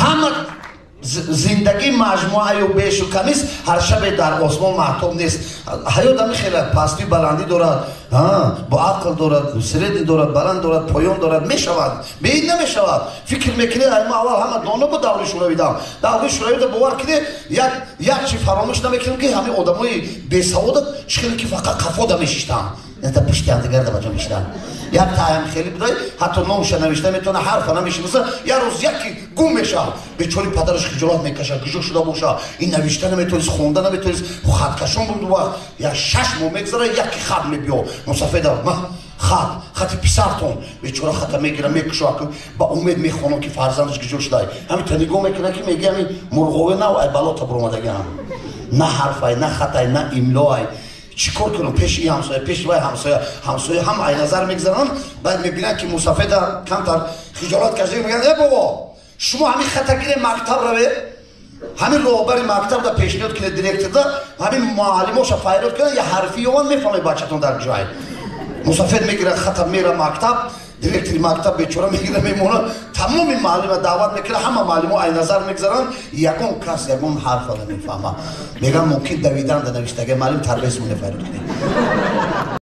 Ҳама зиндагӣ маҷмӯаю бешу камист, ҳар шабе дар осмон маҳтоб нест. Ҳаёт ҳами хела пастӣ баландӣ дорад, бо ақл дорад, средний дорад, баланд дорад, поён дорад, мешавад, беин намешавад. Фикр мекунед, ма аввал ҳама доно буд даври шӯравида. Даври шӯравида, бовар кунед, як чи фаромӯш намекунем, ки ҳамин одамои бесавода чӣ хеле ки фақат қафода мешиштанд, это пушти ҳамдигарда ба ҷо мешиштанд. Як таам хеле будай, ҳатто номша навишта метавона, ҳарфа намешиноса. Як рӯз яке гум мешавад, бечори падараш хиҷолат мекашад, гиҷо шуда боша, ин навишта наметавонист, хонда наметавонист, хаткашон буд. Вақт як 6 моҳ мегзара, яке хат мебиё мусафеда, хат, хати писартон. Бечора хата мегира, мекушоа, ба умед мехонам, ки фарзандаш гиҷо шудай. Ҳамин та нигоҳ мекунад, ки меги ҳамин мурғове нав ай балота буромадагиам, на ҳарфай, на хатай, на имлоай. Чӣ кор кунам? Пеши и ҳамсоя, пеши вай ҳамсоя, ҳамсоя ҳам ай назар мегзаранд. Баъд мебинанд, ки мусафеда камтар хиҷолат кашида, мегӯянд: «Э бобо, шумо ҳамин хата гире, мактаб равед, ҳамин роҳбари мактабда пешниҳод кунед, директорда, ҳамин муаллимоша файрод кунад, я ҳарфи ёван, мефаҳмед бачатон дар ҷой». Мусафед мегирад хата, мера мактаб. Директори мактаб бечора мегира, мемонад, тамоми муаллима даъват мекунад. Ҳама муаллимо ай назар мегзаранд, ягон кас ягон ҳарфа намефаҳмад. Мегӯянд: «Мумкин давиданда навиштага, муаллим тарбиясмоне файрод кунед».